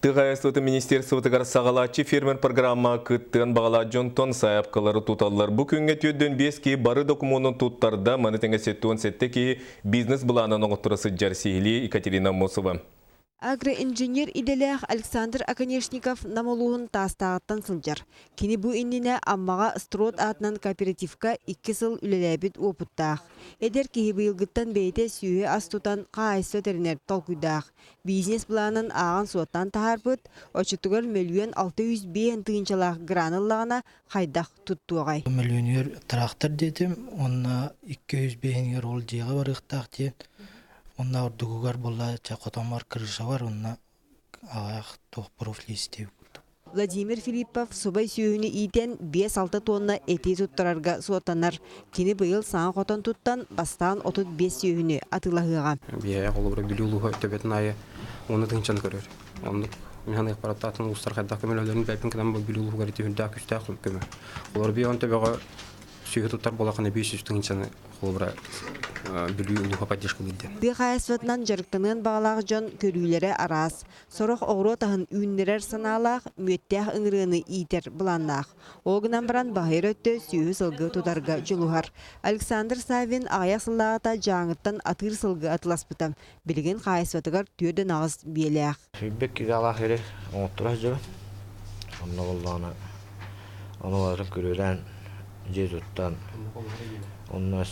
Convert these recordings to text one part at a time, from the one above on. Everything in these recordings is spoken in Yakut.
Тыа хаһаайыстыбатын министерствотыгар саҕалааччы фермер программаҕа кыттыан баҕалаах дьонтон сайаапкалары туталлар. Бу күҥҥэ 45 киһи бары докумуонун туттарда, маны тэҥэ 77 киһи бизнес-былаанын оҥотторо сылдьар. Сиһилии Екатерина Аммосова. Агроинженер идэлээх Александр Оконешников Нам улууһун Таастааҕыттан сылдьар. Кини бу иннинэ Аммаҕа Строд аатынан кооперативка 2 сыл үлэлээбит уопуттаах. Эдэр киһи быйылгыттан бэйэтэ сүөһү ас тутан хаһаайыстыба тэринэр толкуйдаах. Бизнес-былаанын ааҕан-суоттаан таһаарбыт, оччотугар 1 605 тыһыынчалаах гран ыллаҕына хайдах туттуоҕай? Мөлүйүөнүгэр тыраахтар диэтим уонна 205-игэр ол дьиэҕэ барыахтаах диэн. Онно ордугугар буолла чэ хотоммор крыша бар онно аҕыйах туох профлист диэбит курдук. Владимир Филиппов субай сүөһүнү иитэн 5-6 тонна эти туттарарга суоттанар. Кини быйыл саҥа хотон туттан, бастаан 35 сүөһүнү атыылаһыаҕа. Биһиэхэ холобура Бүлүү улууһа төбөтүн аайы уонна тыһыынчаны көрөр. Оннук мин аппараттаатын улуустар хайдах көмөлөлөрүн бэйэбин кытан Бүлүү улууһугар ити үрдээх күстээх көмө. Олор би он төбөҕө сүөһү туттар буолахына 500 тыһыынчаны холобура Бүлүү улууһа поддержкалыыр диэн. Тыа хаһаайыстыбатынан дьарыктаныан баҕалаах дьон көрүүлэрэ араас. Сорох оҕуруот аһын үүннэрэр санаалаах, мүөттээх ыҥырыаны иитэр былааннаах. Ол гынан баран баһыйар өттө сүөһү-сылгы тутарга дьулуһар. Александр Саввин аҕыйах сыллааҕыта Дьааҥыттан атыыр сылгы атыыласпыта. Билигин хаһаайыстыбатыгар 48 биэлээх. Сүүрбэт кигалаах ири оҥотторо сылдьабын. Онно буоллаҕына ону барытын күрүөлээн дьиэ туттан онно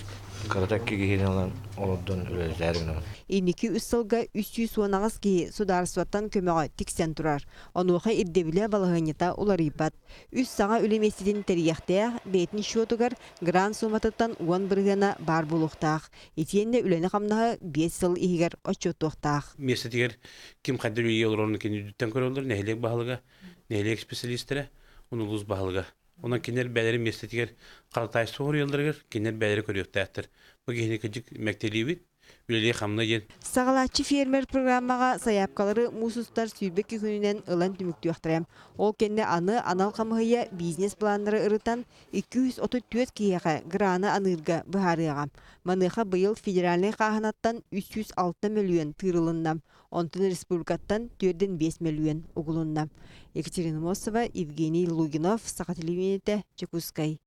кырата икки киһини ылан олордон үлэлэтээри гынабын. Инники үс сылга 318 киһи судаарыстыбаттан көмөҕө тиксэн турар. Онуоха ирдэбилэ балаһыанньата уларыйбат. Үс саҥа үлэ миэстэтин тэрийиэхтээх, бэйэтин счетугар грант сууматыттан 10 бырыһыана баар буолуохтаах. Итиэннэ үлэни-хамнаһы 5 сыл иһигэр отчуоттуохтаах. Миэстэтигэр ким хайдах үлэлии олорорун киниттэн көрөллөр, нэһилиэк баһылыга, нэһилиэк специалистэрэ, уонна улуус баһылыга. Онон кинилэр бэйэлэрин миэстэтигэр харатаайыстыба хоруйалларыгар кинилэр бэйэлэрэ көрүөхтээхтэр. Бу киһини кырдьык мэктиэлиибит, үлэлии хамна диэн. Саҕалааччы фермер программаҕа сайаапкалары муус устар 22 күнүнэн ылан түмүктүөхтэрэ. Ол кэннэ аны анал хамыыһыйа бизнес-планнары ырытан 234 киһиэхэ граны аныырга быһаарыаҕа. Маныаха быйыл федеральнай хааһынаттан 306 мөлүйүөн тыырылынна. Онтон республикаттан 4,5 мөлүйүөн угулунна. Екатерина Мосова, Евгений Лугинов, Саха телевидениетэ, Дьокуускай.